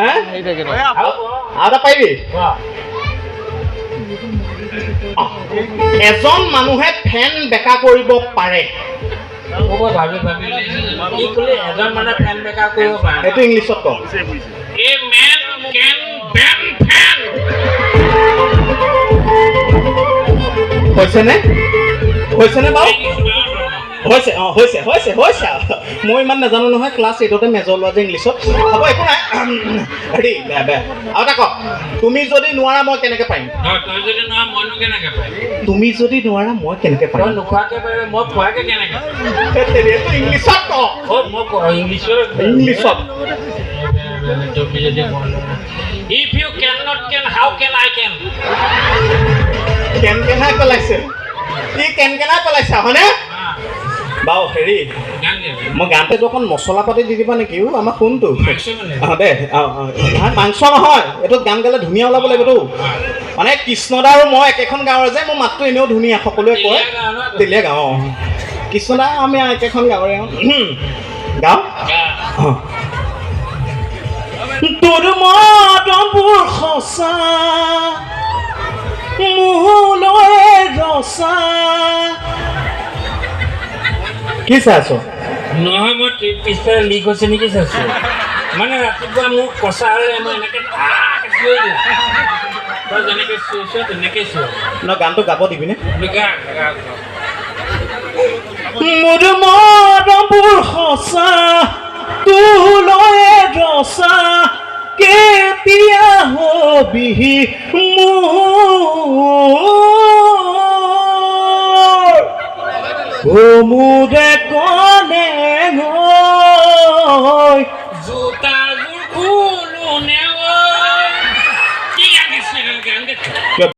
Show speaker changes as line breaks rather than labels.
হে? আৰু এটা পাৰিবি? এজন মানুহে ফেন বেকা কৰিব পাৰে।
হ'ব, ভাবি ভাবি কি ক'লি? এজন মানুহে ফেন বেকা কৰিব পাৰে?
সেইটো ইংলিছত ক।
A man can bend fan.
হৈছেনে? হৈছেনে বাৰু? হৈছে, অঁ, হৈছে হৈছে হৈছে। মই ইমান নাজানো নহয়, ক্লাছ এইটতে মেজৰ লোৱা যে ইংলিছত। হ'ব, একো নাই। হেৰি, বেয়া বেয়া। আৰু এটা ক, তুমি যদি নোৱাৰা মই কেনেকৈ পাৰিম?
নহয়, তই যদি নোৱাৰ মইনো কেনেকে পাৰিম?
তুমি যদি নোৱাৰা মই কেনেকৈ
তই
পাৰিম?
নোখোৱাকে পাৰিবি, মই খোৱাকে কেনেকে পাৰিম?
ধেৎ তেৰি, এইটো ইংলিছত ক।
অ, মই ইংলিছত।
ইংলিছত।
তুমি যদি, if you can not can, how can I can?
কেন কেনাই পেলাইছে, ই কেন কেনাই পেলাইছে, হয়নে বাৰু? হেৰি, মই গানটোত অকণ মছলা পাতি দি দিবা নেকি? অ, আমাৰ ফোনটো
মাংস মানে?
অঁ দে, অঁ অঁ নহয়, মাংস নহয়, এইটোত গান গালে ধুনীয়া ওলাব লাগিবতো। মানে কৃষ্ণদা আৰু মই একেখন গাঁৱৰ যে, মোৰ মাতটো এনেও ধুনীয়া, সকলোৱে কয়।
তেলীয়া গাঁও ন?
তেলীয়া গাঁও, অঁ। কৃষ্ণদা, আমি একেখন গাঁৱৰে। গাঁও। অঁ। তোৰ মৰমবোৰ সঁচা, মোলৈ ৰচা। কি চাই আছ?
নহয়, মই পিছফালে লিক হৈছে নেকি চাইছোঁ। মানে ৰাতিপুৱা মোক কচা হ'লে মই এনেকৈ চিঞৰি দিওঁ। তই যেনেকৈ চিঞৰিছ তেনেকৈ চিঞৰ।
ন, গানটো গাব দিবিনে?
গা গা গা।
মোৰ মৰমবোৰ সঁচা, তোলৈ ৰচা, কেতিয়া হবি মোৰ? অ, মোৰে কনে ঐ।
জোতাযোৰ খোলো নে ঐ? কি গান গাইছে? গান গাইছে।
কিয়?